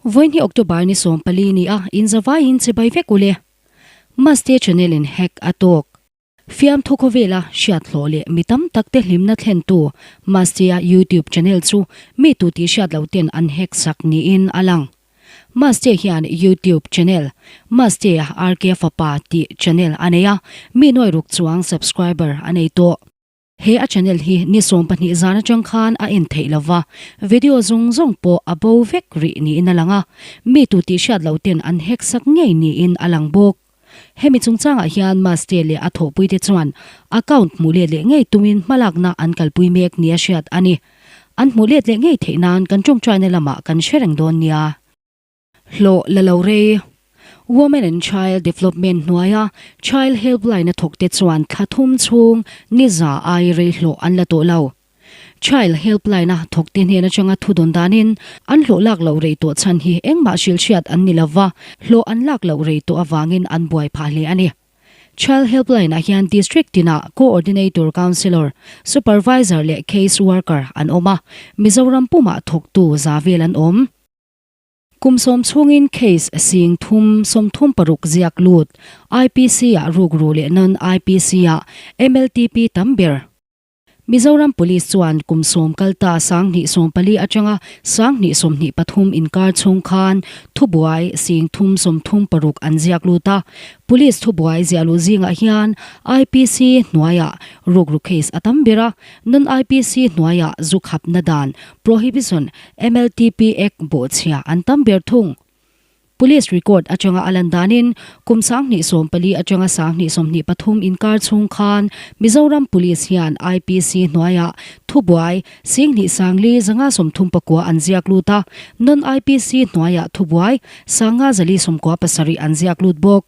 Vawiin hi October ni 14 ni a, inzavaiin chibai vek ule. Maste channel in hack a tawk. Fiamthu khawvela hriat hlawh leh mi tam tak te hlimna thlentu Mastea YouTube channel chu mi tu tih hriat lo ten an hack sak niin a lang. Mastea hian YouTube channel Mastea RK Fapa tih channel a nei a, mi nuai ruk chuang subscriber a nei tawh. He a channel hi ni 12 zan atang khan a en theih lova, video zawng zawng pawh a bo vek rih niin a lang a, mi tu tih hriat lo ten an hack sak ngei niin a lang bawk. Hemi chungchangah hian Maste leh a thawhpuite chuan account hmuh let leh ngei tumin hmalakna an kalpui mek nia hriat a ni. An hmuh let leh ngei theih nan kan tawngtaina lamah kan hre reng dawn nia. Hlawh la lo rei. Women and Child Development hnuaia Child Helpline a thawkte chuan thla thum chhung ni za ai rei hlawh an la tawh lo. Child Helpline a thawkte hnen atanga thu dawn danin an hlawh lak loh rei tawh chhan hi engmah hrilh hriat an ni lova, hlawh an lak loh rei tawh avangin an buai phah hle a ni. Child Helpline ah hian District tinah Coordinator Counsellor, Supervisor leh Case Worker an awm a, Mizoram pumah thawktu za vel an awm. Kum sawm chhungin case sing thum 36 ziak lut, IPC ah rukru leh non-IPC ah MLTP tam ber. Mizoram Police chuan kum sawm kal ta 2014 atanga 2023 inkar chhung khan thubuai sing thum 36 an ziak lut a. Police thubuai ziah luh zingah hian IPC hnuaiah rukru case a tam ber a, non-IPC hnuaiah zu khapna dan, Prohibition, MLTP Act bawhchhia an tam ber thung. Police record atanga a lan danin kum 2014 atanga 2023 inkar chhung khan Mizoram Police hian IPC hnuaiah thubuai 2 5 539 an ziak lut a, non-IPC hnuaiah thubuai 597 an ziak lut bawk.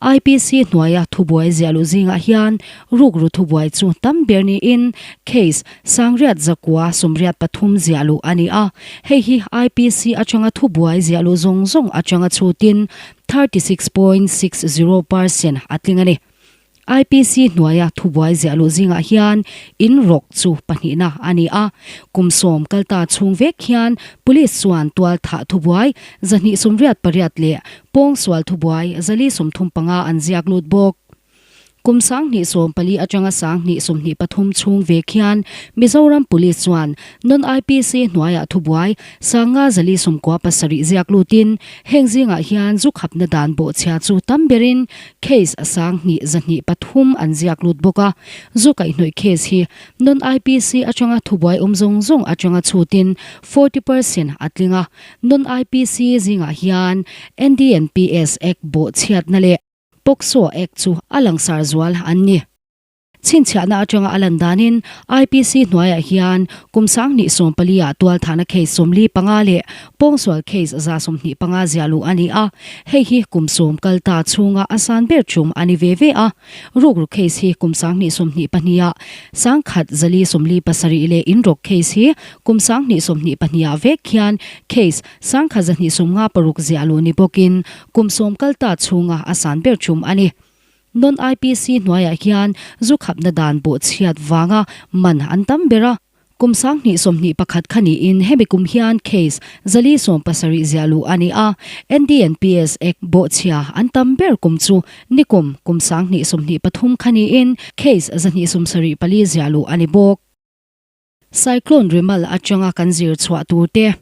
IPC hnuaia thubuai ziah luh zingah hian rukru thubuai chu tam ber niin case 983 ziah luh a ni a, hei hi IPC atanga thubuai ziah luh zawng zawng atanga chhutin 36.60 percent a tling a ni. IPC hnuaia thubuai ziah luh zingah hian in rawk chu pahnihna a ni a, kum sawm kal ta chhung vek hian police chuan tual thah thubuai 288 leh pawngsual thubuai 435 an ziak lut bawk. Kum 2014 atanga 2023 chhung vek hian Mizoram Police chuan non-IPC hnuaiah thubuai 597 ziak lutin heng zingah hian zu khapna dan bawhchhia chu tam berin case 2103 an ziak lut bawk a. Zu kaihhnawih case hi non-IPC atanga thubuai awm zawng zawng atanga chhutin 40% a tling a. Non-IPC zingah hian NDNPS Act bawhchhiatna leh POCSO Act chu a langsar zual an ni. Chhinchhiahna atanga a lan danin IPC hnuaiah hian kum 2014 ah tualthahna case 45 leh pawngsual case 125 ziah luh a ni a, hei hi kum sawm kal ta chhunga a san ber tum a ni ve ve a. Rukru case hi kum 2022 ah 1147 leh inrawk case hi kum 2022 ah vek hian case 1256 ziah luh ni bawkin Kum sawm kal ta chhunga a san ber tum a ni. Non-IPC hnuaiah hian zu khapna dan bawhchhiat vanga man an tam ber a. Kum 2021 kha niin hemi kum hian case 470 ziah luh a ni a. NDNPS Act bawhchhia an tam ber kum chu nikum kum 2023 kha niin case 274 ziah luh a ni bawk. Cyclone Remal atanga kan zir chhuah tur te.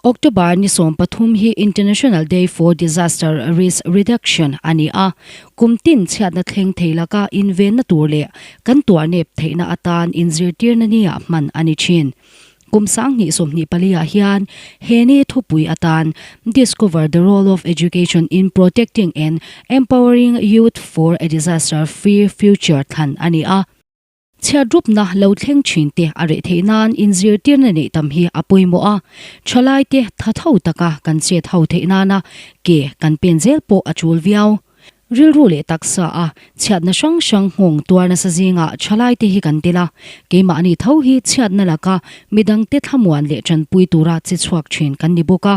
October ni 13 hi International Day for Disaster Risk Reduction a ni a, kum tin chhiatna thleng thei laka invenna tur leh kan tuar nep theihna atan inzirtirna nia hman a ni thin. Kum 2024 ah hian he ni thupui atan Discover the role of education in protecting and empowering youth for a disaster-free future thlan a ni a. Chhiatrupna lo thleng thin te a reh theih nan inzirtirna neih tam hi a pawimawh a, thalai te tha tho taka kan chet ho theih nana ke kan pen zel pawh a tul viau. Rilru leh taksa a chhiatna hrang hrang nghawng tuar nasa zingah thalaite hi kan tel a, keimahni tho hi chhiatna laka midangte thlamuan leh tanpui tura che chhuak thin kan ni bawk a.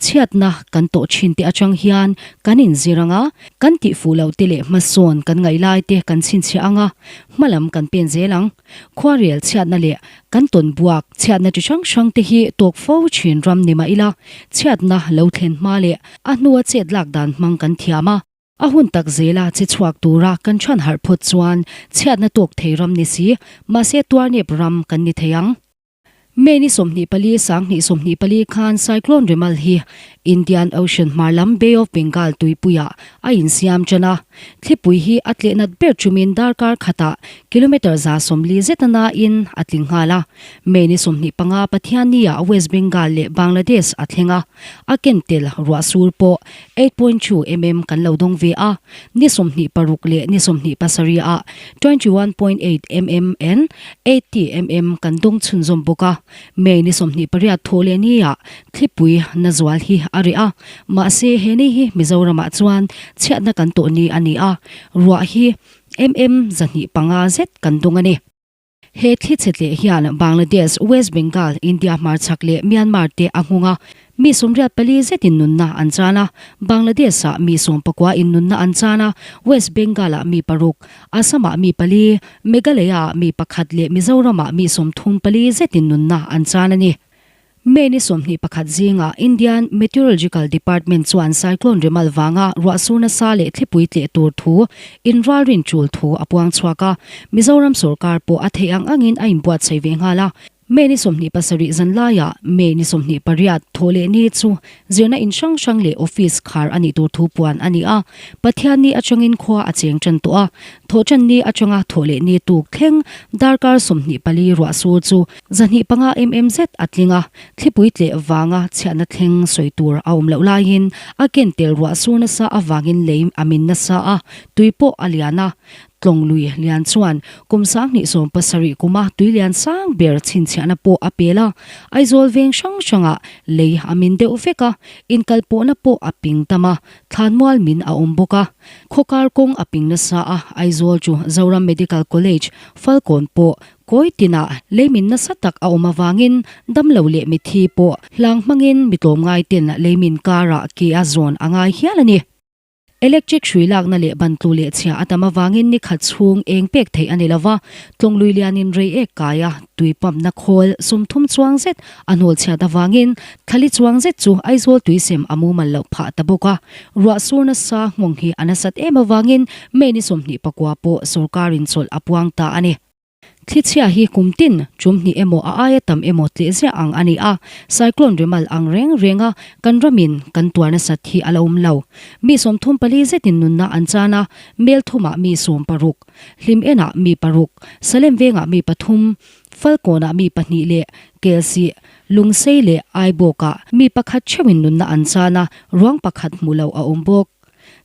Chhiatna kan tawh thin te atang hian kan inzir ang a, kan tihfuh loh te leh hmasawn kan ngaih lai te kan chhinchhiah ang a, hmalam kan pen zel ang. Khuarel chhiatna leh kan tawn buak chhiatna chi hrang hrang te hi tawk fo thin ram ni mah ila, chhiatna lo thlen hma leh a hnua chet lak dan hmang kan thiam a. A hun tak zela che chhuak tura kan chhan harh phawt chuan chhiatna tawk thei ram ni si, mahse tuarnep ram kan ni thei ang. May ni 24 2024 khan Cyclone Remal hi Indian Ocean hmar lam Bay of Bengal tuipuiah a insiam tan a. Thlipui hi a tleh nat ber chumin darkar khatah kilometre 140 zeta nain a tling nghal a. May ni 25 Pathianni-ah West Bengal leh Bangladesh a thleng a, a ken tel ruah sur pawh 8.2 mm kan lo dawng ve a, ni 26 leh ni 27 ah 21.8 mm and 80 mm kan dawng chhunzawm bawk a. May ni 28 thawh leh ni ah thlipui na zual hi a reh a, mahse he ni hi Mizoramah chuan chhiatna kan tawh ni a ni a, ruah hi mm 205 zet kan dawng a ni. He thli chhe tleh hian Bangladesh, West Bengal, India hmarchhak leh Myanmar te a nghawng a, mi 84 zetin nunna an chan a. Bangladesh-ah mi 19 in nunna an chan a, West Bengal-ah mi paruk, Assam-ah mi pali, Meghalaya-ah mi pakhat leh Mizoram-ah mi 34 zetin nunna an chan a ni. May ni 21 zingah Indian Meteorological Department chuan Cyclone Remal vanga ruahsur nasa leh thlipui tleh tur thu inralrin tul thu a puang chhuak a. Mizoram sorkar pawh a theih ang angin a inbuatsaih ve nghal a. May ni 27 zanlaiah May ni 28 thawh leh ni chu zirna in hrang hrang leh office khar a nih tur thu puan a ni a. Pathianni atangin khua a cheng tan tawh a. Thawhtanni atanga thawh leh ni tuk thleng darkar 24 ruahsur chu 205 mm zet a tling a, thlipui tleh vanga chhiatna thleng sawi tur a awm loh laiin a ken tel ruah sur nasa avangin lei a min nasa a, tui pawh a lian a. Tlawng lui lian chuan kum 2017 kuma tui lian sang ber chhinchhiahna pawh a pel a, Aizawl veng hrang hrangah lei a min deuh vek a, inkalpawhna pawh a ping tam a, thlanmual min a awm bawk a. Khawkar kawng a ping nasa a, Aizawl chu Zoram Medical College, Falkawn pawh Kawi tinah leimin nasa tak a awm avangin damlo leh mitthi pawh hlang hmangin mi tlawmngai ten leimin karah ke a zawn a ngai hial a ni. Electric hrui lakna leh ban tlu leh chhia a tam avangin ni khat chhung eng pek theih a ni lova, tlawng lui lianin rei ek kai a, tui pump na khawl 30 chuang zet a hnawl chhiat avangin thlali chuang zet chu Aizawl tuisem a mumal loh phah ta bawk a. Ruah sur nasa nghawng hi a nasat em avangin May ni 29 pawh sorkarin chawlh a puang ta a ni. Thlichhia hi kum tin tum hnih emaw a aia tam emaw tleh ziah ang a ni a, cyclone rimal ang reng reng a kan ramin kan tuar nasat hi a la awm lo. Mi 34 zetin nunna an chan a, Mel thumah mi 16, Hlim enah mi paruk, Salem vengah mi pathum, Falkawnah mi pahnih leh Kelsih, Lungsei leh Aibawkah mi pakhat theuhin nunna an chan a, ruang pakhat hmuh loh a awm bawk.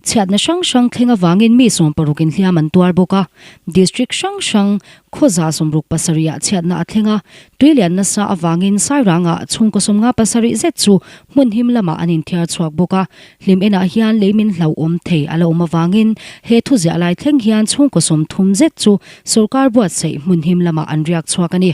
Chhiatna hrang hrang thleng avangin mi 16 in hliam an tuar bawk a. District hrang hrang khawza 67 ah chhiatna a thleng a. Tuilian nasa avangin Sairangah chhungkaw 57 zet chu hmun him lamah an inthiar chhuak bawk a. Hlim enah hian lei min hlauhawm thei a la awm avangin he thuziah lai thleng hian chhungkaw 30 zet chu sorkar buatsaih hmun him lamah an riak chhuak a ni.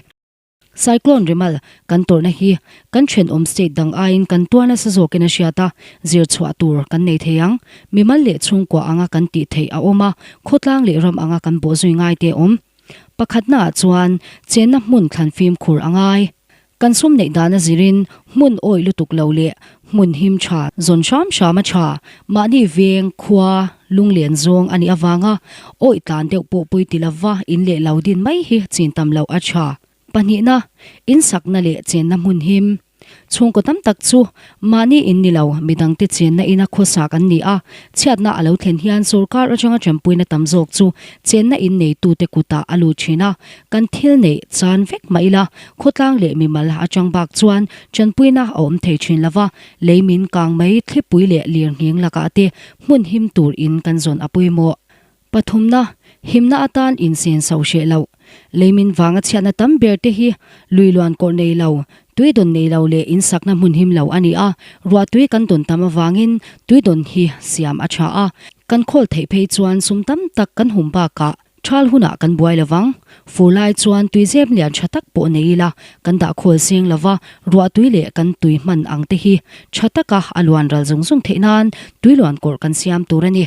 Cyclone Remal kan tawrhna hi kan thenawm state dang aiin kan tuar nasa zawkin a hriat a, zir chhuah tur kan nei thei ang. Mimal leh chhungkua anga kan tih theih a awm a, khawtlang leh ram anga kan bawhzui ngai te a awm. Pakhatnaah chuan chenna hmun thlan fimkhur a ngai. Kan sum neih dan a zirin hmun awih lutuk lo leh hmun him tha zawn hram hram a tha. Mahni veng, khua, lunglen zawng a nih avanga awih tlan deuh pawh pawi ti lova in leh lo din mai hi chin tam loh a tha. Pahnihna, insakna leh chenna hmun him. Chhungkaw tam tak chu mahni in ni lo, midangte chenna ina khawsak an ni a, chhiatna a lo thlen hian sorkar atanga tanpuina tam zawk chu chenna in neitute kutah a lut thin a, kan thil neih chan vek mah ila khawtlang leh mimal atang bak chuan tanpuina a awm thei thin lova, lei min kang mai thlipui leh lirnghing lakah te hmun him tur in kan zawn a pawimawh. Pathumna, himna atan insen so hreh loh. Leimin vanga chhiatna tam ber te hi lui luan kawrh nei lo, tui dawn nei lo leh insakna hmun him lo a ni a, ruah tui kan dawn tam avangin tui dawn hi siam a tha a. Kan khawl theih phei chuan sum tam tak kan hum bakah Thal hunah kan buai lovang. Fur lai chuan tui zem lian tha tak pawh nei ila kan dah khawl seng lova, ruah tui leh kan tui hman ang te hi tha taka a luan ral zung zung theih nan tui luan kawrh kan siam tur a ni.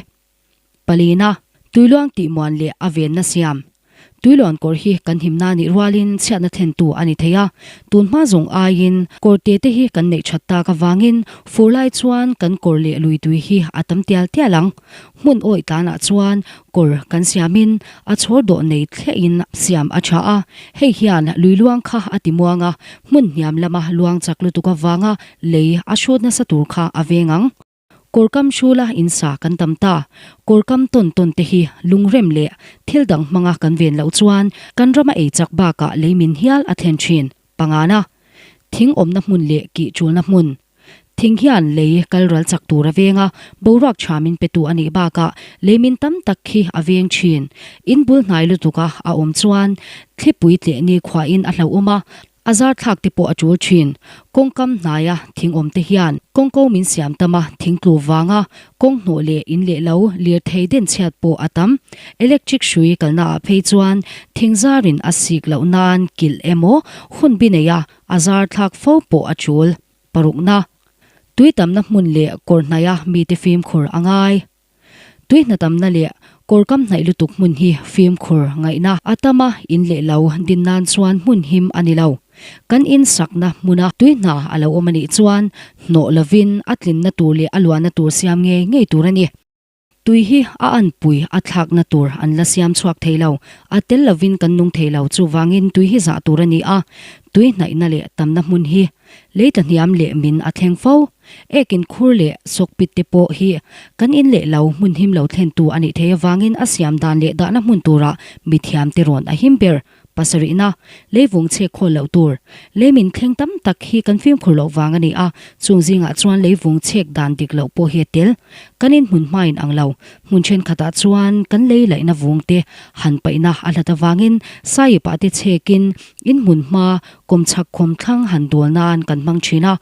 Palina, tui luang tih muan leh a venna siam. Tui luan kawrh hi kan himna nih rualin chhiatna thlentu a ni thei a, tun hma zawng aiin kawr te te hi kan neih that tak avangin fur lai chuan kan kawr leh lui tui hi a tam tial tial ang. Hmun awih tlanah chuan kawr kan siamin a chhawr dawh nei thliahin siam a tha a, hei hian lui luang kha a ti muang a, hmun hniam lama luang chak lutuk avanga lei a hrut nasa tur kha a veng ang. Kawr kam hrula in sa kan tam ta, kawr kam tawn tawn te hi lungrem leh thil dang hmanga kan ven loh chuan kan rama ei chak bakah lei min hial a thlen thin. Pangana, thing awmna hmun leh kih chulna hmun. Thing hian lei kal ral chak tur a veng a, boruak tha min petu a nih bakah lei min tam tak khi a veng thin. In bul hnai lutuka a awm chuan thlipui tleh ni khuahin a hlauhawm a, a zar thlak te pawh a tul thin. Kawngkam hnaia thing awm te hian kawngko min siam tam a, thing tlu vanga kawng hnawh leh in leh lo lirthei den chhiat pawh a tam. Electric hrui kalnaah phei chuan thing zarin a sik loh nan kilh emaw hun bi neia a zar thlak fo pawh a tul. Parukna, Tui tamna hmun leh kawr hnaia mite fimkhur a ngai. Tui hna tamna leh kawr kam hnaih lutuk hmun hi fimkhur ngaihna a tam a, in leh lo din nan chuan hmun him a ni lo. Kan in sakna hmuna tui hna a lo awm a nih chuan hnawh lovin a tlinna tur leh a luahna tur siam ngei ngei tur a ni. Tui hi a anpui a thlakna tur an la siam chhuak thei lo. A tel lovin kan nung thei lo. Chuvangin tui hi zah tur a ni a, tui hnaihna leh tamna hmun hi lei tla hniam leh min a thleng fo. Ekin khur leh sawkpit te pawh hi kan in leh lo hmun him lo thlentu a nih theih avangin a siam dan leh dahna hmun turah mithiam te rawn a him ber. Pasarihna, leivung chhek khawl loh tur. Lei min thleng tam tak hi kan fimkhur loh vang a ni a, chung zingah chuan leivung chhek dan dik loh pawh hi a tel. Kan in hmun hmain ang lo. Hmun thenkhatah chuan kan lei laihna vung te han paihna a hlat avangin saipah te chhekin in hmun hma kawmchhak khawmthlang han dawl nan kan hmang thin a,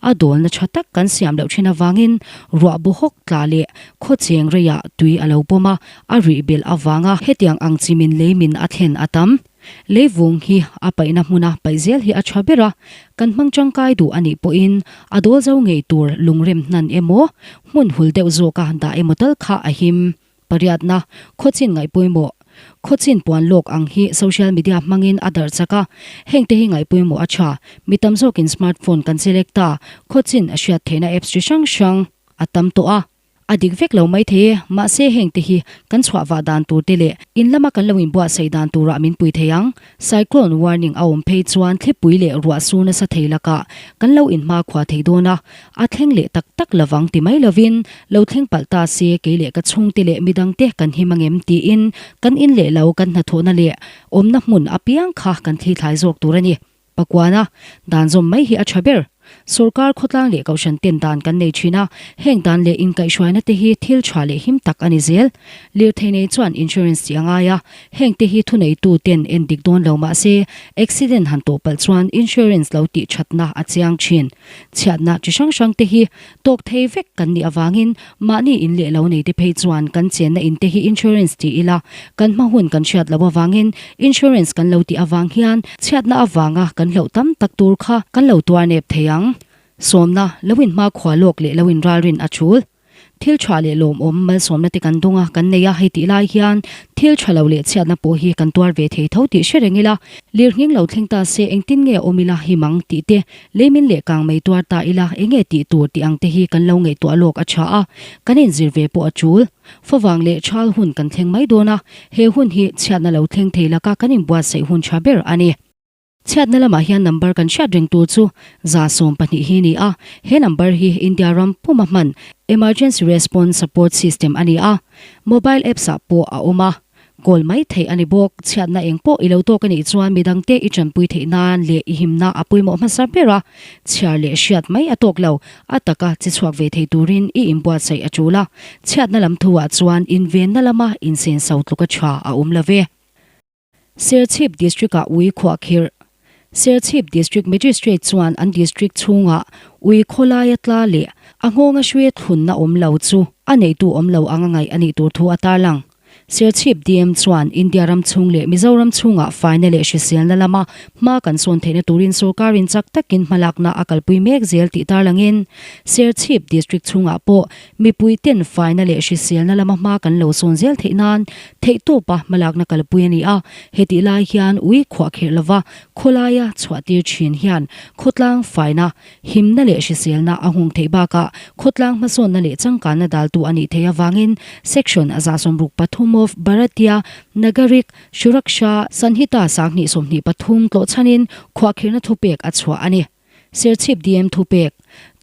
a dawlna tha tak kan siam loh thin avangin ruah bawhawk tla leh khawcheng reiah tui a lo pawm a, A rih belh avanga hetiang ang chi min lei min a thlen a tam. Leivung hi a paihna hmuna paih zel hi a tha ber a, kan hmang tangkai duh a nih pawhin a dawl zo ngei tur lungrem hnan emaw, hmun hul deuh zawka dah emaw tal kha a him. Pariatna, Khawchin ngaihpawimawh. Khawchin puan lawk ang hi social media hmangin a darh chak a, hengte hi ngaihpawimawh a tha. Mi tam zawkin smartphone kan chelek ta, khawchin a hriat theihna apps chi hrang hrang a tam tawh a. A dik vek lo mai thei e, mahse heng te hi kan chhuah vah dan tur te leh in lama kan lo inbuatsaih dan turah min pui thei ang. Cyclone warning a awm phei chuan thlipui leh ruah sur nasa thei lakah kan lo inhmakhua thei dawn a, a thleng leh tak tak lovang ti mai lovin lo thleng palh ta se kei leh ka chhungte leh midangte kan him angem tiin kan in leh lo kan hnathawhna leh awmna hmun apiang kha kan thlithlai zawk tur a ni. Pakuana, dan zawm mai hi a tha ber. Sorkar khawtlang leh kohhran ten dan kan nei thin a, heng dan leh inkaihhruaina te hi thil tha leh him tak a ni zel. Lirthei nei chuan insurance tih a ngai a, heng te hi thuneitu ten en dik dawn lo mah se, accident han tawh palh chuan insurance lo tih thatna a chiang thin. Chhiatna chi hrang hrang te hi tawk thei vek kan nih avangin mahni in leh lo nei te phei chuan kan chenna in te hi insurance ti ila kan hma hun kan hriat loh avangin insurance kan lo tih avang hian chhiatna avanga kan hloh tam tak tur kha kan lo tuar nep thei ang. Sawmna, lo inhmakhua lawk leh lo inralrin a tul. Thil tha leh lawmawm malsawmna te kan dawng a, kan nei a, hei tih lai hian thil tha lo leh chhiatna pawh hi kan tuar ve thei tho tih hre reng ila, lirnghing lo thleng ta se engtin nge awm ila hi mang tih te, leimin leh kang mei tuar ta ila enge tih tur tih ang te hi kan lo ngaihtuah lawk a tha a, kan inzir ve pawh a tul. Favang leh thal hun kan thleng mai dawn a, he hun hi chhiatna lo thleng thei laka kan inbuatsaih hun tha ber a ni. Chhiatna lamah hian number kan hriat reng tur chu 12 hi a ni a, he number hi India ram puma hman Emergency Response Support System a ni a, mobile apps ah pawh a awm a, call mai theih a ni bawk. Chhiatna eng pawh i lo tawk a nih chuan midangte i tanpui theih nan leh i himna a pawimawh hmasa ber a, chhiar leh hriat mai a tawk lo, a taka che chhuak ve thei turin i inbuatsaih a tul a, chhiatna lam thuah chuan invenna lama insenso tluka tha a awm lo ve. Serchhip District-ah ui khuahkhirh. Serchhip District Magistrate chuan an district chhungah ui khawlaia tla leh A nghawnga hruia thlunna awm lo chu a neitu awm lo anga ngaih a nih tur thu a tarlang. Serchhip DM chuan India ram chhung leh Mizoram chhungah faina leh hriselna lama hma kan sawn theihna turin sorkarin chak takin hmalakna a kalpui mek zel tih tarlangin Serchhip District chhungah pawh mipui ten faina leh hriselna lama hma kan lo sawn zel theih nan theihtawpa hmalakna kalpui a ni a. Hetih lai hian ui khuahkhirh lova khawlaia chhuahtir thin hian khawtlang faina Himna leh hriselna a nghawng theih bakah khawtlang hmasawnna leh changkanna daltu a nih theih avangin Section 163 of Bharatiya Nagarik Suraksha Sanhita 2023 tlawhchhanin khuahkhirhna thupek a chhuah a ni. Serchhip DM thupek,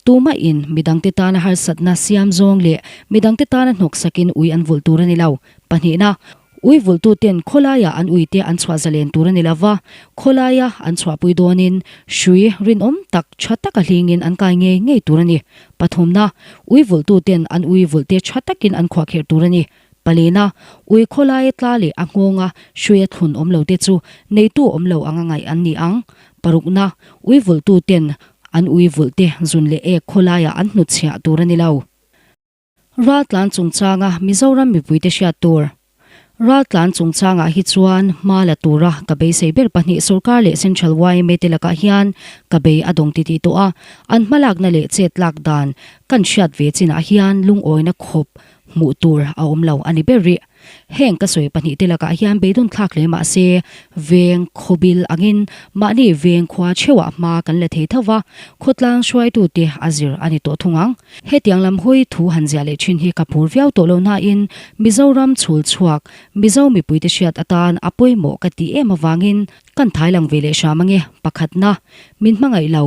Tumahin midangte tana harsatna siam zawng leh midangte tana hnawksakin ui an vulh tur a ni lo. Pahnihna, Ui vulhtuten khawlaiah an uite an chhuah zalen tur a ni lo va, khawlaia an chhuahpui dawnin hrui rinawm tak tha taka hlingin an kai ngei ngei tur a ni. Pathumna, Ui vulhtuten an ui vulhte tha takin an khuahkhirh tur a ni. Palina, Ui khawlaia tla leh a nghawnga hruia thlun awm lote chu neitu awm lo anga ngaih an ni ang. Parukna, Ui vulhtuten an ui vulhte zun leh ek khawlaiah an hnutchhiah tur a ni lo. Raltlan chungchanga Mizoram mipuite hriat tur. Raltlan chungchangah hi chuan hma la tura ka beisei ber pahnih sorkar leh Central yma te lakah hian ka bei a dawng titih tawh a, an hmalakna leh chet lak dan kan hriat ve chinah hian lungawina khawp hmuh tur a awm lo a ni ber rih. Heng ka sawi pahnih te lakah hian beidawn thlak hle mah se, veng khawbil angin mahni veng khua theuhah hma kan la thei tho va, khawtlang hruaitute a zir a ni tawh thung ang. Hetiang lam hawi thu han ziah leh thin hi ka phur viau tawh lo nain Mizoram chhul chhuak Mizo mipuite hriat atan a pawimawh ka tih em avangin kan thai lang ve leh hram ange, pakhatna, min hmangaih lo.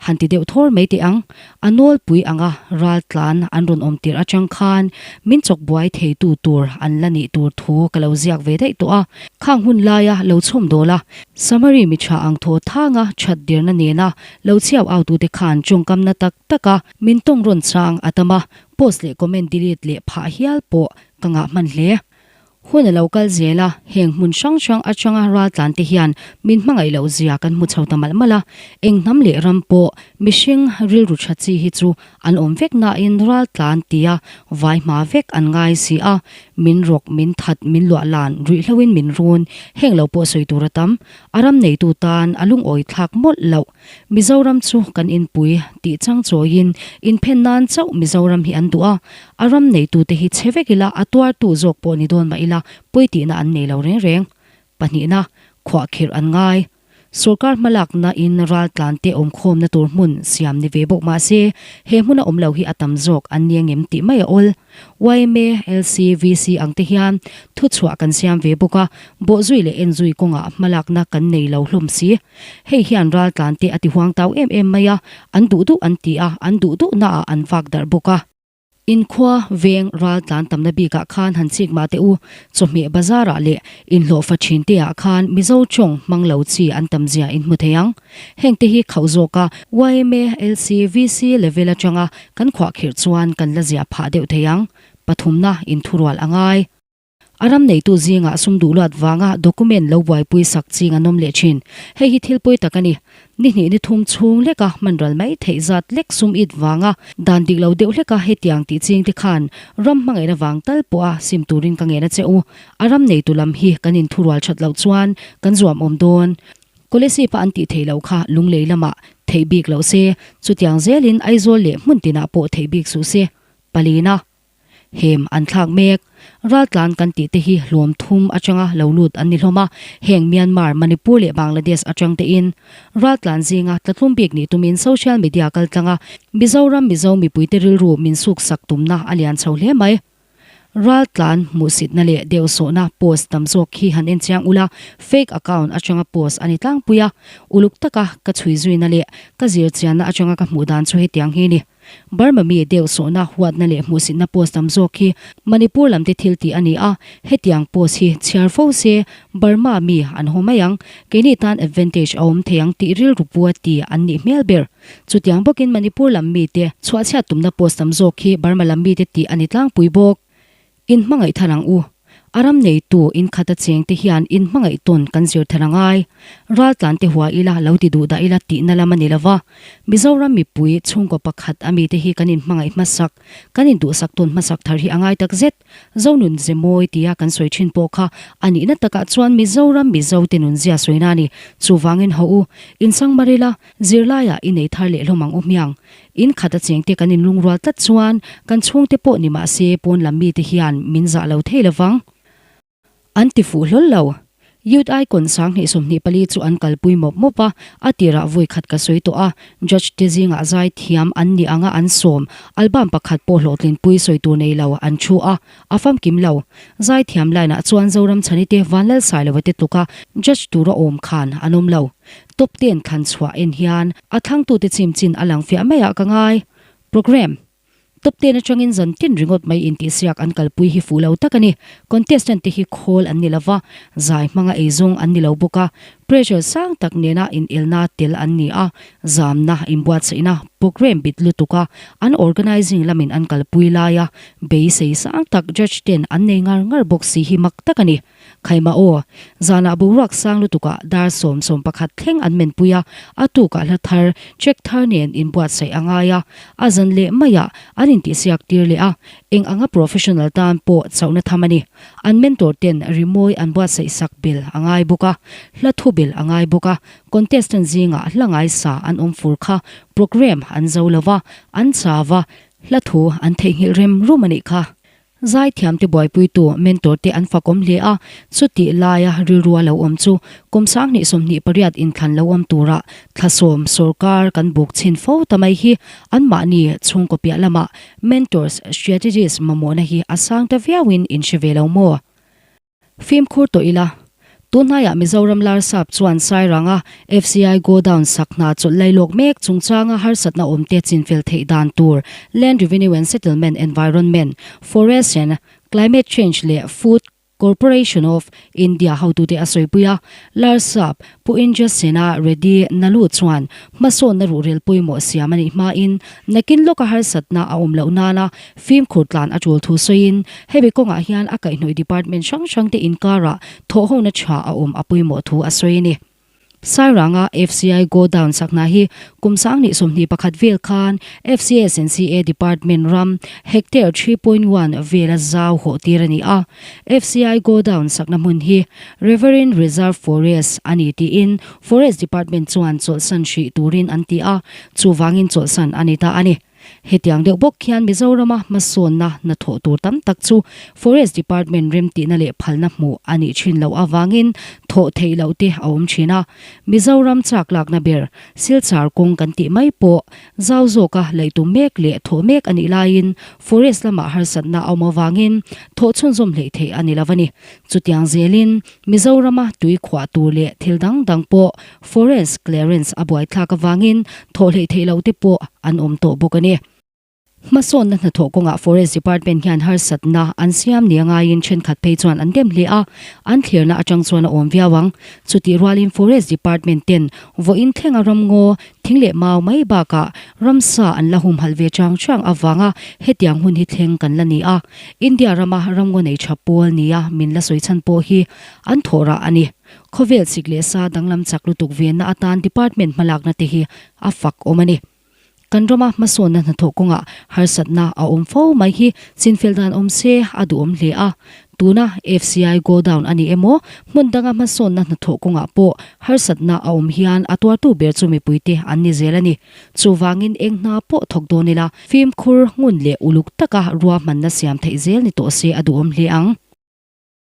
Han ti deuh thawr mai teh ang, a nawlpui anga ral tlan an rawn awm tirh atang khan min chawk buai theitu tur an la nih tur thu ka lo ziak ve daih tawh a, khang hun laia lo chhawm dawl a, Samari mi tha ang thaw thanga that dirna nena lo chhiau au tute khan tawngkamna tak taka min tawng rawn chang a tam a, post leh comment delete leh phah hial pawh ka ngah hman hle. Hun a lo kal zel a, heng hmun hrang hrang atanga raltlan te hian min hmangaih loh zia kan hmu chho ta malh malh a, eng hnam leh ram pawh mihring rilru tha chi hi chu an awm vek nain raltlan tia vai hma vek an ngai si a, min rawk, min that, min luah lan, ruihhloin min run, heng lo pawh sawi tur a tam, a ram neitu tan a lungawi thlak mawlh loh. Mizoram chu kan inpui tih chang chawiin inphen nan chauh Mizoram hi an duh a, a ram neitute hi chhe vek ila a tuartu zawk pawh ni dawn mah ila pawi tihna an nei lo reng reng. Pahnihna, khuahkhirh an ngai. Sorkar hmalakna in raltlante awmkhawmna tur hmun siam ni ve bawk mah se he hmuna awm lo hi a tam zawk an ni angem tih mai a awl. Yma, LC, VC ang te hian thuchhuah kan siam ve bawk a, bawhzui leh enzui kawngah hmalakna kan nei lo hlawm si. Hei hian raltlan te a ti huang tau em em mai a, an duh duh an ti a, an duh duh naah an vak darh bawk a. Inkhua, veng, raltlan tamna bikah khan han chik mah teh u, chawhmeh bazarah leh inhlawhfa thin te ah khan Mizo tawng hmang lo chi an tam zia in hmu thei ang. Heng te hi khauh zawk a, yma, LC, VC level atanga kan khuahkhirh chuan kan la zia phah deuh thei ang. Pathumna inthurual a ngai. A ram neitu zingah sum duh luat vanga document lo buaipui sak ching an awm leh thin. Hei hi thil pawi tak a ni. Ni hnih ni thum chhung leka hman ral mai theih zat lek sum it vanga dan dik lo deuh hleka hetiang tih ching te khan ram hmangaihna vang tal pawha sim turin ka ngen a che u. A ram neitu lam hi kan inthurual that loh chuan kan zuam awm dawn. Kolesipa an tih theih loh kha Lunglei lamah theih bik loh se, chutiang zelin Aizawl leh hmun tinah pawh theih bik suh se. Palina. Hem an thlak mek. Raltlan kan tih te hi hlawm thum atanga lo lut an ni hlawm a, heng Myanmar, Manipur leh Bangladesh atang te in raltlan zinga tlatlum bik nih tumin social media kal tlanga Mizoram Mizo mipuite rilru min suk sak tumna a lian chho hle mai. Raltlan hmuhsitna leh deuhsawhna post tam zawk khi han en chiang ula, fake account atanga post a ni tlangpui a, uluk taka ka chhui zuina leh ka zir chianna atanga ka hmuh dan chu hetiang hi ni. Burma mi deuh sawhna, huatna leh hmuhsitna post tam zawk hi Manipur lam te thil tih a ni a, hetiang post hi chhiar fo se Burma mi an haw mai ang, keini tan advantage a awm thei ang tih rilru pu a ti an nih hmel ber. Chutiang bawkin Manipur lam mi te chhuahchhiat tumna post tam zawk hi Burma lam mi te tih a ni tlangpui bawk. In hmangaih thar ang u. A ram neitu in khata chengte hian in hmangaih tawn kan zir thar a ngai. Raltlan te hua ila lo ti duh dah ila tihna lam a ni lova. Mizoram mipui chhungkaw pakhat a mite hi kan in hmangaih hmasak, kan in duhsak tawn hmasak thar hi a ngai tak zet. Zonun ze mawi tia kan sawi thin pawh kha a nihna takah chuan Mizoram Mizo te nunzia sawina a ni. Chuvangin haw u, insang mar ila, zirlaiah i nei thar leh hlawm ang u hmiang. In khat a chengte kan inlungrual tlat chuan kan chhungte pawh ni mah se pawn lam mite hian min zah lo thei lovang. An ti fuh hlawl lo. Youth Icon 2024 chu an kalpui mawp mawp a, a tirah vawi khat ka sawi tawh a, judge te zingah zai thiam an ni anga an sawm, album pakhat pawh hlawhtlinpui sawi tur nei lo an thu a, a famkim lo. Zai thiam line ah chuan Zoram Chhani te Vanlal Sailova te tluka judge tura awm khan an awm lo. Top ten thlan chhuah en hian a thlangtute chim chin a lang fiah maiah ka ngai. Programme Top ten atangin zan tin ringawt mai intihsiak an kalpui hi fuh lo tak a ni. Contestant te hi khawl an ni lova, zai hmanga eizawng an ni lo bawk a, pressure sang tak nena inelna tel an ni a, zamna, inbuatsaihna, programme bit lutuk a an organising lamin an kalpui laia beisei sang tak judge ten an nei ngar ngar bawk si hi mak tak a ni. Khaima aw, zanah boruak sang lutukah dar 11 thleng an menpui a, a tukah hla thar, track thar nen inbuatsaih a ngai a, a zan leh maiah an intihsiak tir leh a, eng anga professional tan pawh chauhna tham a ni. An mentor ten rimawi an buatsaih sak bel a ngai bawk a, hla thu bel a ngai bawk a, contestant zingah hla ngaisa an awm fur kha programme an zo lo va, an chau va, hla thu an theihnghilh rem rum a nih kha. Zaithiamte buaipuitu mentor te an fakawm hle a, chutih laia rilrua lo awm chu kum 2028 inthlan lo awm tura thla sawm sawrkar kan buk chhin fo ta mai hi anmahni chhungkaw piah lamah mentors strategies mamawhna hi a sang ta viauin in hre ve lo maw? Fimkhur tawh ila. Tunhnaiah Mizoram Larsap chuan Sairanga FCI Godown sak hna chawlh lailawk mek chungchanga harsatna awmte chinfel theih dan tur Land Revenue and Settlement Environment, Forest and Climate Change leh Food Corporation of India hotute a sawipui a. Larsap Pu Indra Sena Reddy Nalu chuan hmasawnna ruhrel pawimawh siam a nih hmain nakin lawka harsatna a awm loh nana fimkhur tlan a tul thu sawiin hemi kawngah hian a kaihhnawih department hrang hrangte inkarah thawhhona tha a awm a pawimawh thu a sawi a ni. Sairanga FCI Godown sakna hi kum 2021 vel khan FCSNCA department ram hectare 3.1 vela zau hawh tir a ni a. FCI Godown sakna hmun hi Riverine Reserve Forest a ni tiin Forest Department chuan chawlhsan hrih turin an ti a, chuvangin chawlhsan a ni ta a ni. Hetiang deuh bawk hian Mizorama hmasawnna hnathawh tur tam tak chu Forest Department remtihna leh phalna hmuh a nih thin loh avangin thawh theih loh te a awm thin a. Mizoram chak lakna ber Silchar kawng kan tih mai pawh zau zawka laih tum mek leh thawh mek a nih laiin Forest lamah harsatna a awm avangin thawh chhunzawm hleih theih a ni lo a ni. Chutiang zelin Mizorama tui khuah tur leh thil dang dang pawh Forest clearance a buaithlak avangin thawh hleih theih loh te pawh an awm tawh bawk a ni. Hmasawnna hnathawh kawngah Forest Department hian harsatna an siam nia ngaiin thenkhat phei chuan an dem hle a, an thlirna atang chuan a awm viau ang. Chutih rualin Forest Department ten vawiin thlenga ramngaw, thing leh mau mai bakah ramsa an la humhalh ve chang chang avanga hetiang hun hi thleng kan la ni a. India rama ramngaw nei tha pawl nia min la sawi chhan pawh hi an thawh rah a ni. Khawvel chik leh sa danglam chak lutuk venna atan department hmalakna te hi a fak awm a ni. Kan rama hmasawnna hnathawh kawngah harsatna a awm fo mai hi chinfel dan awm se a duhawm hle a. Tuna FCI godown a ni emaw, hmun danga hmasawnna hnathawh kawngah pawh harsatna a awm hian a tuartu ber chu mipuite an ni zel a ni. Chuvangin eng hna pawh thawk dawn ila, fimkhur, ngun leh uluk taka ruahmanna siam theih zel ni tawh se a duhawm hle ang.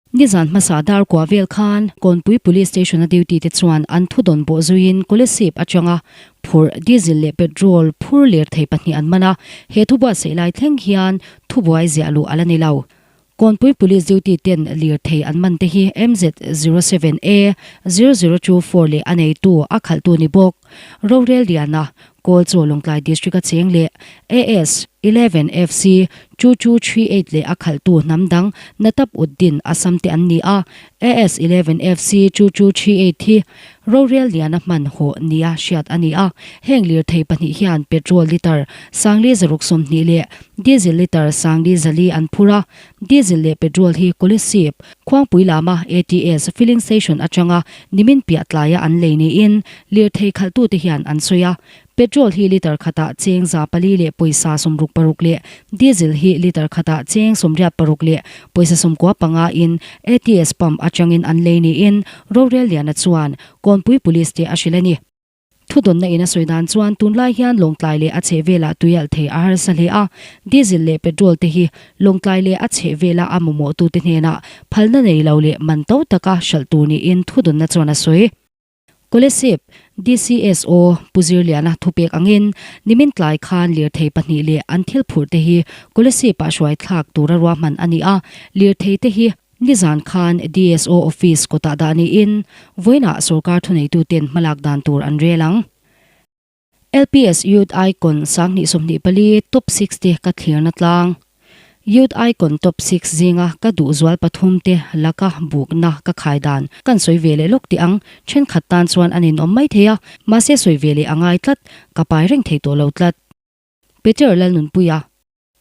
Nizan hmasa dar kua vel khan Kawnpui Police Station-a duty te chuan an thudawn bawh zuiin Kolasib atanga phurh diesel leh petrol phur lirthei pahnih an man a, he thubuatsaih lai thleng hian thubuai ziah luh a la ni lo. Kawnpui Police duty ten lirthei an man te hi MZ 07 A 0024 leh a neitu a khalhtu ni bawk. Rorel Liana, Kawlchaw Lawngtlai District-a cheng leh AS 11 FC 2238 leh a khalhtu hnam dang Natap Uddin Assam te an ni a, AS 11 FC 2238 hi Rorel Liana hman hawh nia hriat a ni a. Heng lirthei pahnih hian petrol litre 46 leh diesel litre 44 an phur a, diesel leh petrol hi Kolasib. Khuangpui lama ATS filling station atanga nimin piah tlaia an lei niin lirthei khalhtute hian an sawi a. Petrol hi litre khatah cheng 400 leh pawisa 66 leh diesel hi litre khatah cheng 86 leh pawisa 95 in ATS pump atangin an lei niin Rorelliana chuan Kawnpui Police te a hrilh a ni. Thudawnna in a sawi dan chuan tunlai hian Lawngtlai leh a chhehvelah tuialh thei a harsa hle a, diesel leh petrol te hi Lawngtlai leh a chhehvela a mamawhtute hnenah phalna nei lo leh man to taka hralh tur niin thudawnna chuan a sawi. Kolesip, DCSO, Pu Zirliana thupek angin nimin tlai khan lirthei pahnih leh an thil phurh te hi Kolesip-ah hruai thlak tura ruahman a ni a, lirthei te hi Nizan khan DSO office kawtah dah niin vawiinah sorkar thuneituten hmalak dan tur an rel ang. LPS Youth Icon 2024 Top Six te ka thlirna tlang. Youth Icon Top Six zinga ka duh zual pathum te laka bukna ka khai dan kan sawi ve leh lawk tih ang. Thenkhat tan chuan a ninawm mai thei a, mahse sawi ve leh a ngai tlat, ka pai reng thei tawh lo tlat. Peter Lalnunpuia.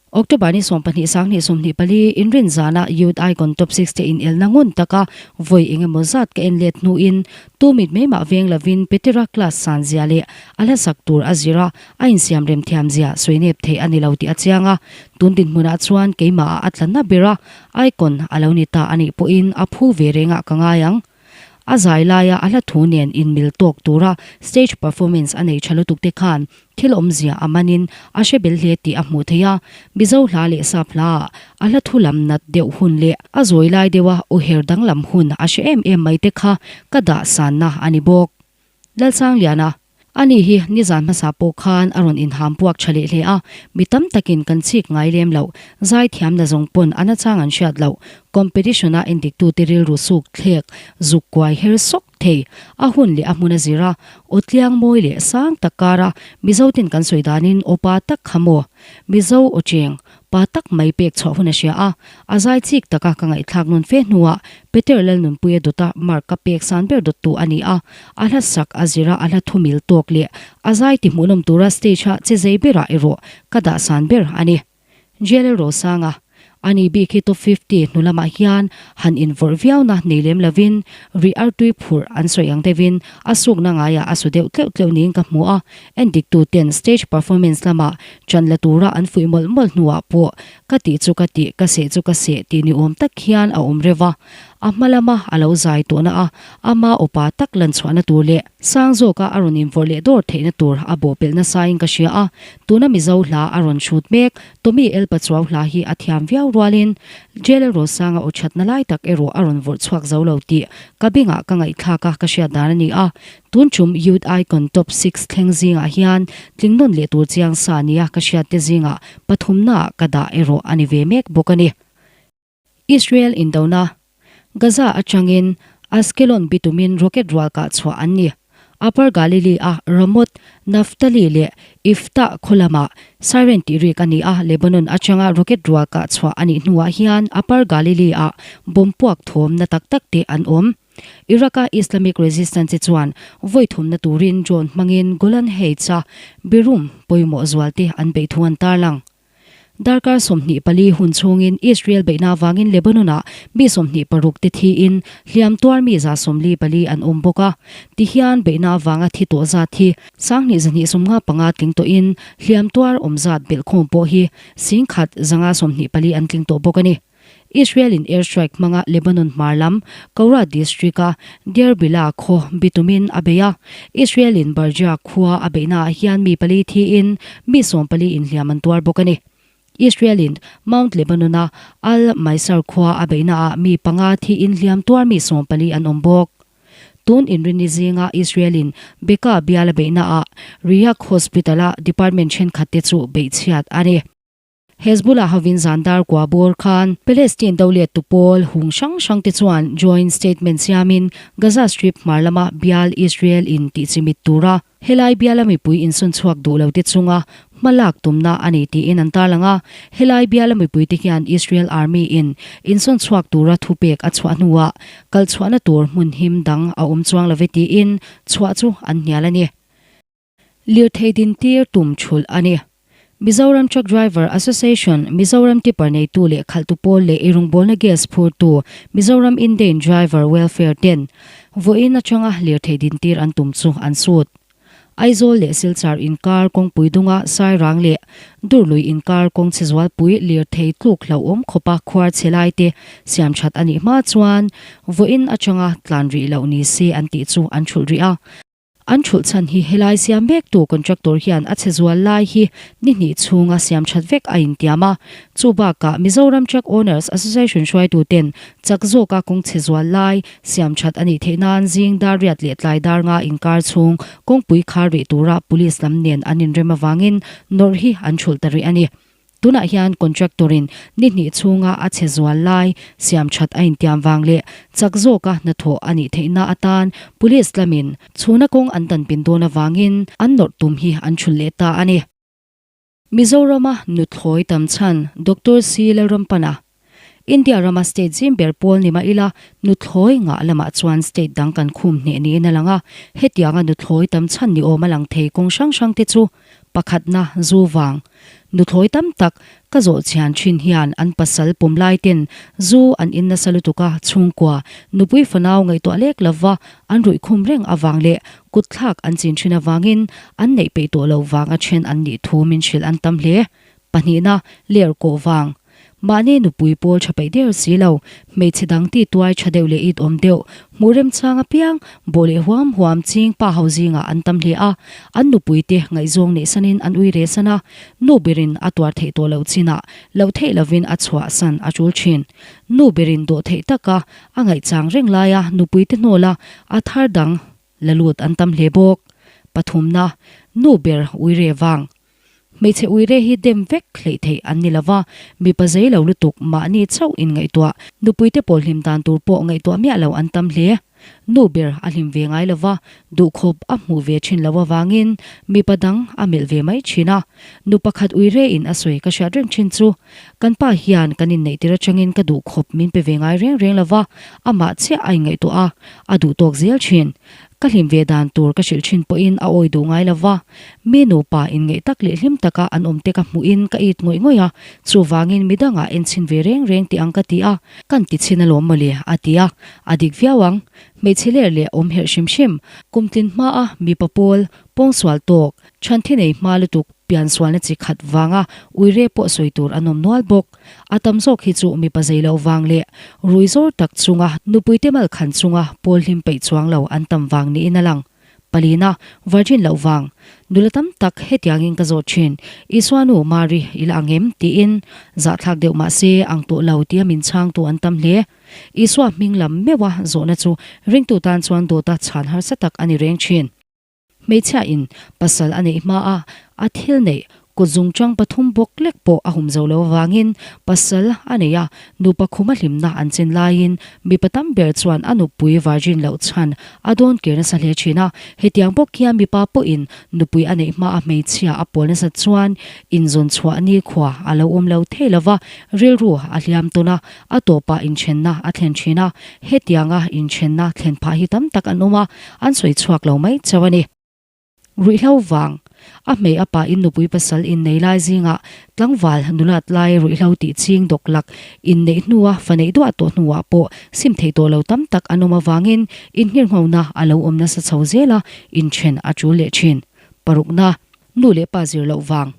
October ni 12 2024 inrin zana Youth Icon Top 6 te inelna ngun taka vawi eng emaw zat ka en let hnuin tu mit mai mah veng lovin Petera class san zia leh a hla sak tur a zir a, a insiam rem thiam zia sawi nep theih a ni lo tih a chiang a. Tun dinhmunah chuan keimahah a tla na ber a, Icon a lo ni ta a nih pawhin a phu ve rengah ka ngai ang. A zai laia a hla thu nen inmil tawk tura stage performance a nei tha lutuk te khan thil awmzia a manin a hre bel hle tih a hmuh theih a. Mizo hla leh sap hlaah a hla thu lam nat deuh hun leh a zawi lai deuha aw her danglam hun a hre em em mai te kha ka dah sanna a ni bawk. Lalsangliana. Ani hi nizan hmasa pawh khan a rawn inham puak tha leh hle a, mi tam takin kan chik ngai lem loh, zaithiamna zawng pawn a nachang an hriat loh, competition-a endiktute rilru suk thlek zuk kuai her sawk thei, a hun leh a hmun a zir a, aw tliang mawi leh sang tak kara Mizotin kan sawi danin aw pa tak kha maw? Mizo aw cheng, Pa tak mai pek chhuah hun a hria a, a zai chik taka ka ngaihthlak nawn fe hnuah Peter Lalnunpuia dawta mark ka pek san ber dawttu a ni a, a hla sak a zira a hla thumil tawk leh a zai ti hmuhnawm tura stage-a che zei berah erawh ka dah san ber a ni. JLL Rosanga, Ani bik hi top 50 hnu lamah hian han invawrh viauna nei lem lovin rih artui phurh an sawi ang deuhin a sukna ngaiah a su deuh tleuh tleuh niin ka hmu a, Endiktuten stage performance lama ṭan la tura an fuih mawlh mawlh hnuah pawh ka tih chu ka tih, ka seh chu ka seh tih ni awm tak hian a awm reuh a. A hma lama a lo zai tawhna a, ama awpa tak lan chhuahna tur leh sang zawka a rawn invawrh leh dawr theihna tur a bawhpelh nasain ka hria a. Tuna Mizo hla a rawn hrut mek, Tommy El Pachuau hla hi a thiam viau rualin JL Rosanga aw ṭhatna lai tak erawh a rawn vawrh chhuak zo lo tih ka bengah ka ngaihthlak a, ka hriat dan a ni a. Tun tum Youth Icon Top Six thleng zingah hian tling nawn leh tur chiang sa nia ka hriatte zingah pathumnaah ka dah erawh a ni ve mek bawk a ni. Israel indona, Gaza atangin Askelon bitumin rocket rual kah chhuah an ni. Upper Galilee-a Ramot, Naftali leh Iftah khaw lamah siren tih rik a ni a, Lebanon atanga rocket rual kah chhuah a nih hnuah hian Upper Galilee-ah bomb puak thawm na tak tak te an awm. Iraq-a Islamic Resistance chuan vawi thumna turin drone hmangin Golan Heights-a birum pawimawh zualte an beih thu an tarlang. Darkar 24 hun chhungin Israel beihna avangin Lebanon-ah mi 26 te thiin hliam tuar mi 44 an awm bawk a. Tihian beihna avanga thi tawh zat hi 2255 tling tawhin hliam tuar awm zat belhkhawm pawh hi 1124 an tling tawh bawk a ni. Israel-in air strike hmanga Lebanon hmar lam Koura district-a Deir Bila khaw bitumin a bei a. Israel-in Barja khua a beihnaah hian mi pali thiin mi 14 inhliam an tuar bawk a ni. Israel-in Mount Lebanon-a Al Maisar khua a beihnaah mi panga thiin hliam tuar mi 14 an awm bawk. Tun inrinni zinga Israel-in Bekaa bial a beihnaah Riyadh Hospital-a department thenkhatte chu beihchhiat a ni. Hezbollah hovin zan dar kua bawr khan Palestine do let tu pawl hung hrang hrang te chuan joint statement siamin Gaza Strip hmar lama bial Israel in tih chimit tura helai biala mipui insawn chhuak duh lo te chunga hma lak tumna a ni tiin an tarlang a. Helai biala mipui te hian Israel Army in insawn chhuak tura thupek a chhuah hnuah kal chhuahna tur hmun him dang a awm chuang love tiin chhuah chu an hnial a ni. Lirthei dintir tum thulh a ni. Mizoram Truck Driver Association, Mizoram Tipper neitu leh khalhtu pawl leh irawngbawlna gas phurtu Mizoram Indane Driver Welfare ten vawiin atanga lirthei dintir an tum chu an sut. Aizawl leh Silchar inkar kawngpui dunga Sairang leh Durlui inkar kawng chhe zualpui lirthei tluk hlauhawm khawpa khuar chhe laite siamthat a nih hma chuan vawiin atanga tlan rih loh ni se an tih chu an thulh rih a. An thulh chhan hi helai siam mektu contractor hian a chhe zual lai hi ni hnih chhunga siam that vek a intiam a. Chu bakah Mizoram Truck Owners Association hruaituten chak zawka kawng chhe zual lai siam that a nih theih nan zing dar riat leh tlai dar nga inkar chhung kawngpui khar rih tura police lam nen an inrem avangin nawrh hi an thulh ta rih a ni. Tunah hian contractor-in ni hnih chhunga a chhe zual lai siam that a intiam vang leh chak zawka hnathawh a nih theihna atan police lamin chhuna kawng an danpin dawn avangin an nawrh tum hi an thulh leh ta a ni. Mizorama nuthlawi tam chhan Doctor C Lalrampana India rama state zim ber pawl ni mah ila, nuthlawi ngah lamah chuan state dang kan khum hneh niin a lang a. Hetianga nuthlawi tam chhan ni awm a lang thei kawng hrang hrang te chu, pakhatna, zu vang. Nuthlawi tam tak ka zawh chhian thin hian an pasal pawm lai ten zu an in nasa lutuk a, chhungkua, nupui fanau ngaihtuah lek lova an ruih khum reng avang leh kutthlak an chin thin avangin an neih peih tawh lo vanga then an nih thu min hrilh an tam hle. Pahnihna, ler kawh vang. Mahni nupui pawl tha peih der si lo, hmeichhe dang ti tuai tha deuh leh it awm deuh, hmuh remchang apiang, bawh leh huam huam ching pa ho zingah an tam hle a, an nupui te ngaihzawng neih sanin an ui re san a, nu berin a tuar theih tawh loh chinah loh theih lovin a chhuah san a tul thin. Nu berin dawh theih taka a ngaihchang reng laia nupui te hnawla a thar dang la lut an tam hle bawk. Pathumna, nu ber ui re vang. Hmeichhe uire hi dem vek hleih theih an ni lova, mipa zei lo lutuk mahni chauh inngaihtuah, nupuite pawl hlim dan tur pawh ngaihtuah miah lo an tam hle. Nu ber a hlim ve ngai lova, duhkhawp a hmuh ve thin lo avangin mipa dang a melh ve mai thin a. Nu pakhat uire in a sawi ka hriat reng thin chu, Kan pa hian kan inneih tir atangin ka duhkhawp min pe ve ngai reng reng lova, amah chiah a inngaihtuah a, a duhtawk zel thin. Ka hlim ve dan tur ka hrilh thin pawhin a awi duh ngai lo va, mi nupa inngeih tak leh hlim taka an awm te ka hmuhin ka it ngawih ngawih a, chuvangin midangah enchhin ve reng reng tih ang ka ti a, kan ti chhin alawm mawle a ti a, a dik viau ang. Hmeichhe ler leh awm herh hrim hrim, kumtlin hmaa mipa pawl, pawngsual tawk, Chhanthi nei hma lutuk piansualna chi khat vanga uire pawh sawi tur an awm nual bawk. A tam zawk hi chu mipa zei loh vang leh rui zawr tak chunga nupuite mal khan chunga pawl hlim peih chuang lo an tam vang niin a lang. Palina, virgin loh vang. Nula tam tak hetiangin ka zawt thin, Isua nu Mari i la ang em? tiin zahthlak deuh mah se ang tawh lo tia min chhangtu an tam hle. Isua hming lam meuha zawhna chu ringtu tan chuan dawta chhan harsa tak a ni reng thin. Hmeichhia in pasal a neih hma a, a thil neih kut zungchang pathum bawk lek pawh a hum zo lo avangin pasal a nei a, nupa khuma hlimna an chin laiin mipa tam ber chuan a nupui virgin loh chhan a dawn kir nasa hle thin a. Hetiang bawk hian mipa pawhin nupui a neih hma a hmeichhia a pawl nasat chuan inzawn chhuah nikhua a lo awm lo thei lo va, rilru a hliam tawn a, a tawpah inthenna a thlen thin a. Hetianga inthenna thlen phah hi tam tak an awm a, An sawi chhuak lo mai chauh a ni. Ruihhlo vang, A hmei a pa in nupui pasal innei lai zingah tlangval nulat lai ruihhlo tih ching dawk lak inneih hnua fa neih duah tawh hnuah pawh sim thei tawh lo tam tak an awm avangin inngirnghona a lo awm nasa chho zel a, inthen a tul leh thin. Parukna, Nu leh pa zir loh vang.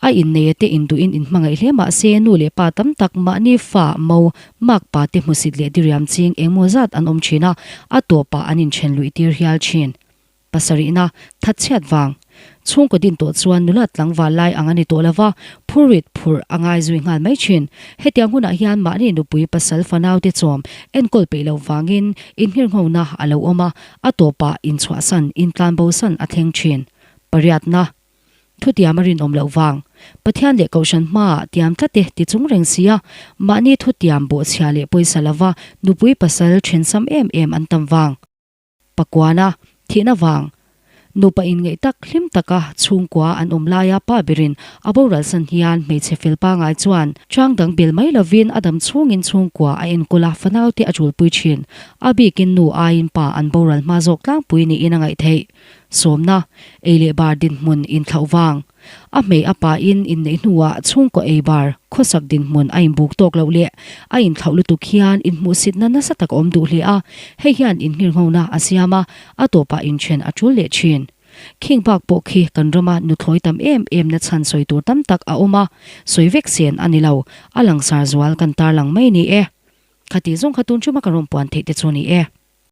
A inneia te induhin inhmangaih hle mah se nu leh pa tam tak mahni fa, mo, makpa te hmusit leh diriam ching engmaw zat an awm thin a, a tawpah an inthen luih tir hial thin. Pasarihna, thatchhiat vang. Chhungkaw din tawh chuan nula tlangval lai ang a ni tawh lova, phurrit phurh a ngai zui nghal mai thin. Hetiang hunah hian mahni nupui pasal fanau te chawm enkawl peih loh vangin inhirnghona a lo awm a, a tawpah inchhuahsan, intlanbosan a thleng thin. Pariatna. Thutiam a rinawm loh vang. Pathian leh Kohhran hmaah tiam tlat e ti chung reng sia, mahni thutiam bawhchhia leh pawisa lova nupui pasal thensam em em an tam vang. Pakuana, thihna vang. Nupa inngeih tak hlim taka chhungkua an awm laia pa berin a boralsan hian hmeichhe fel pangai chuan chang dang bel mai lovin a dam chhungin chhungkua a enkawl a, fanaute a tulpui thin. A bikin nu aiin pa an boral hma zawk tlangpui niin a ngaih theih. Sawmna, ei leh bar dinhmun inthlauh vang. A hmei a pa in inneih hnuah chhungkaw ei bar khawsak dinhmun a inbuk tawk loh leh a inthlauh lutuk hian inhmuhsitna nasa tak a awm duh hle a, hei hian inngirnghona a siam a, a tawpah inthen a tul leh thin. Khing bak pawh khi kan rama nuthlawi tam em em na chhan sawi tur tam tak a awm a, sawi vek sen a ni lo, a langsar zual kan tarlang mai ni e. Khati zawng kha tun chuma ka rawn puan theih te chu ni e.